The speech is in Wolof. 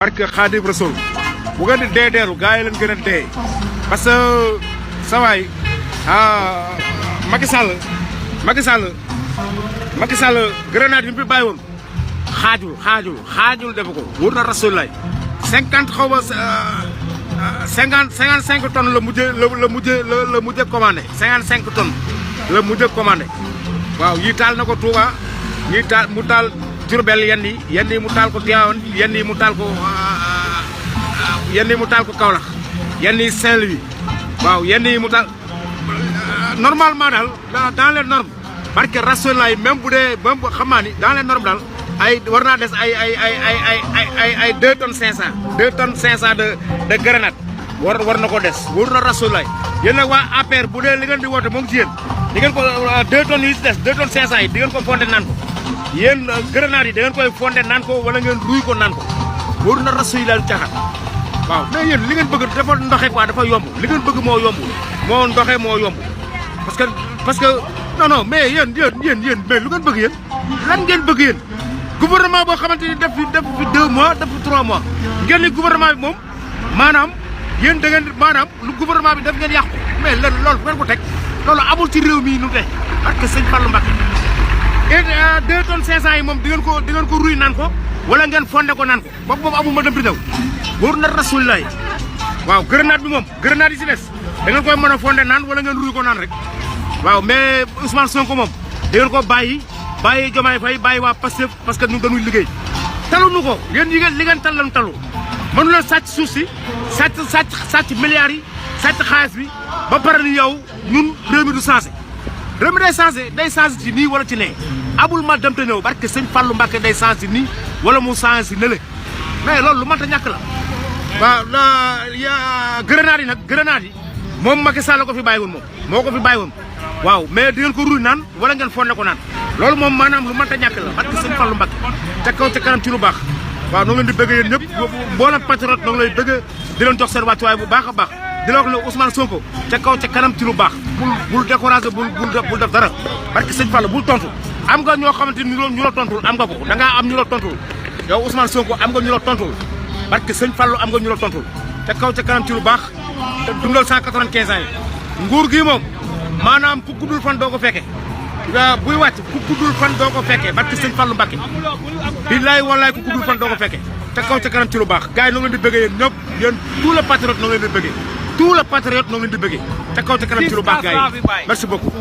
barke Xaadim Rasul bu ngeen di deedeelu gars yi leen gën a dee parce que sawaay Macky Sall grenade yi mu fi bàyyi woon xaajul defu ko wóor na Rasulullah 50 xaw ma 55 tonnes la mujjee commandé 55 tonnes la mujjee commandé waaw yii taal na ko Touba yii taal mu taal Diourbel yenn yi mu taal ko Tivaouane yenn yi mu taal ko Kaolack yenn yi Saint-Louis waaw yenn yi mu taal normalement daal dans les normes parce que Rasulullah même bu dee même xam naa ni dans les normes daal ay war naa des ay 2 tonnes 500 2 tonnes 500 de grenade war na ko des wóor na Rasulullah yéen nag waa APR bu dee li ngeen di woote moo ngi ci yéen di ngeen ko 2 tonnes yi des 2 tonnes 500 yi di ngeen ko fondé naan ko yéen grenade yi da ngeen koy fondé naan ko wala ngeen ruy ko naan ko wóor na Rasulullah lu caxat waaw mais yéen li ngeen bëgg dafa ndoxe quoi dafa yomb li ngeen bëgg moo yomb moo ndoxe moo yomb parce que non mais yéen mais lu ngeen bëgg yéen lan ngeen bëgg yéen gouvernement boo xamante ni def fi 2 mois def fi 3 mois ngeen ni gouvernement bi moom maanaam yéen da ngeen maanaam lu gouvernement bi def ngeen yàqu mais loolu fu ngeen ko teg loolu amul ci réew mii nu te parce que sëñ Fallou Mbacké et 2 tonnes 500 yi moom di ngeen ko ruy naan ko wala ngeen fondé ko naan ko boobu moom amul ma dem di daw wóor na Rasulullah waaw grenade bi moom grenade yi si des da ngeen koy mën a fondé naan wala ngeen ruy ko naan rek waaw mais Ousmane Sonko moom da ngeen ko bàyyi Diomaye Faye bàyyi waa Pastef parce que ñun dañuy liggéey taluñu ko yéen li ngeen tal lañu talu mënu leen sàcc suuf si sàcc milliards yi sàcc xaalis bi ba pare ni yow ñun réew mi du changé réew mi day changé ci nii wala ci nee abul ma dem te ñëw parce que sëñ Fallou Mbacké day changé ci nii wala mu changé si nële mais loolu lu mënta ñàkk la waaw grenade yi nag grenade yi moom Macky Sall ko fi bàyyi woon moom moo ko fi bàyyi woon waaw mais di ngeen ko ruy naan wala ngeen fondé ko naan loolu moom maanaam lu mënta ñàkk la parce que sëñ Fallou Mbacké ca kaw ca kanam ci lu baax waaw noo ngi leen di bëgg yéen ñëpp mboolem patriote noo ngi lay bëgg di leen jox seen wàccuwaay bu baax a baax di la wax ne Ousmane Sonko ca kaw ca kanam ci lu baax bul découragé bul def dara parce que sëñ Fallou bul tontu am nga ñoo xamante ni ñu la tontul am nga ko da ngaa am ñu la tontul yow Ousmane Sonko am nga ñu la tontul parce que sëñ Fallou am nga ñu la tontul ca kaw ca kanam ci lu baax te dundal 195 ans yi nguur gi moom maanaam ku guddul fan doo ko fekke buy wàcc ku guddul fan doo ko fekkee barke sëñ Fallou Mbacké billaay wallaay ku guddul fan doo ko fekkee ca kaw ca kanam ci lu baax gars yi noo ngi leen di bëggee yéen ñëpp yéen tout le patriote noo ngi leen di bëggee tout le patriote noo ngi leen di bëggee ca kaw ca kanam ci lu baax gars yi merci beaucoup